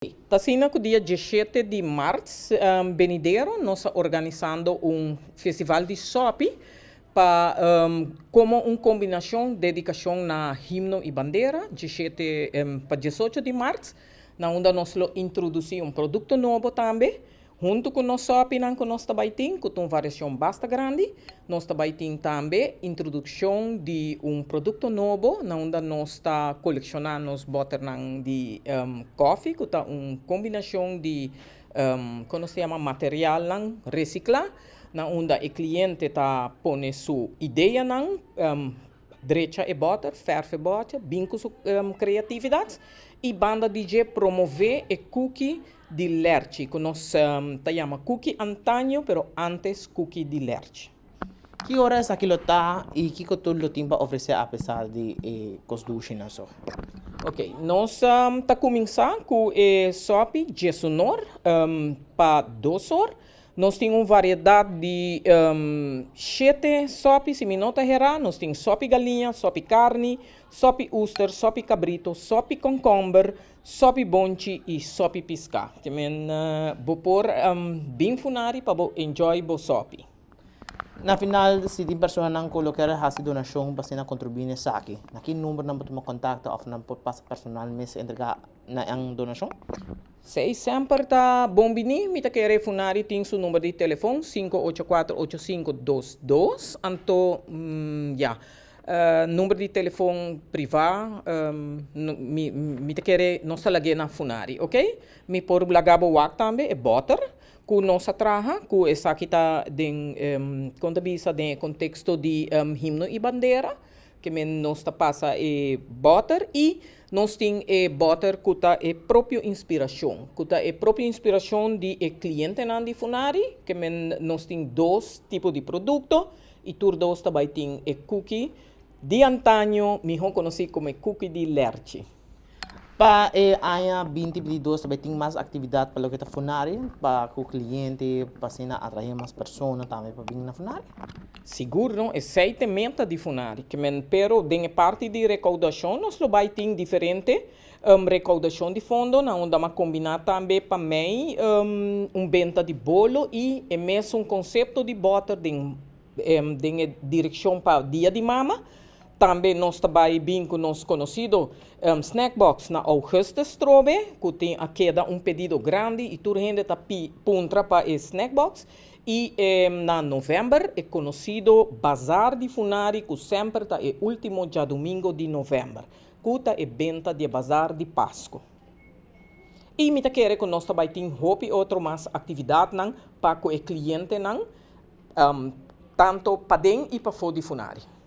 Ta asina ku dia 17 di mart benidero nos ta organisando un festival di sopi pa komo un kombinashon dedikashon na himno i bandera 17 pa 18 di mart, na unda nos lo introdusí un produkto nobo tambe huntu ku nos sopinan ku nos ta bai tin, ku ta un variashon basta grandi. Nos ta bai tin tambe introdukshon di un produkto nobo na unda nos ta kolekshoná nos bòternan di kòfi, ku ta un kombinashon di, kon nos ta yama, materialnan resiklá, na unda e kliente ta pone su ideanan, drecha e bòter, fèrf e bòter, bin ku su kreatividat i banda di dje promové e kuki di lerchi, ku nos ta yama kuki antaño, pero antes kuki di lerchi. Ki ora esaki lo ta i kiko tur lo tin pa ofresé apesar di e kos dushinan so? Ok, nos ta kuminsá ku e sòpi 11 or pa 2 or. Nos tin un variedat di shete sòpi, si mi no ta herá. Nos tin sòpi galiña, sòpi karni, sòpi uster, sòpi kabrito, sòpi kònkòmber, sòpi bonchi i sòpi piská. Ke men bo por bin Funari pa bo enjoy bo sòpi. Na final, si tin personanan ku lo kier hasi donashon pa asina kontribuí na esaki, na ki number nan por tuma kontakto òf nan por pasa personal mes entregá na e donashon? Sei semper ta bon biní. Mi ta kere Funari tin su number di telefon 5848522. Anto, ya, number di telefon privá, mi ta kere nos ta lag'é na Funari, ok? Mi por laga bo wak tambe e bòter ku nos a traha, ku esaki ta den, kon ta bisa, den e konteksto di himno i bandera, ke men nos ta pasa e bòter i nos tin e bòter ku ta e propio inspirashon, ku ta e propio inspirashon di e klientenan di Funari, ke men nos tin dos tipo di produkto i tur dos ta bai tin e kuki di antaño, mihó konosí komo e kuki di lerchi. Pa e aña 2022 tambe tin mas aktividat pa loke ta Funari, pa ku kliente, pa asina atraé mas persona tambe pa bin na Funari? Sigur no, esei ta e meta di Funari. Ke men, pero den e parti di rekoudashon nos lo bai tin diferente rekoudashon di fondo na unda m'a kombiná tambe pa mei un benta di bolo i e mesun konsepto di bòter den e direkshon pa Dia di Mama. Tambe nos ta bai bin ku nos konosido snack box na ougùstùs trobe, ku tin a keda un pedido grandi i tur hende ta puntra pa e snack box. I na novèmber e konosido bazar di Funari, ku semper ta e último djadumingu di novèmber, ku ta e benta di e bazar di Pasku. I mi ta kere ku nos ta bai tin hopi otro mas aktividatnan pa ku e klientenan, tantu paden i pafó di Funari.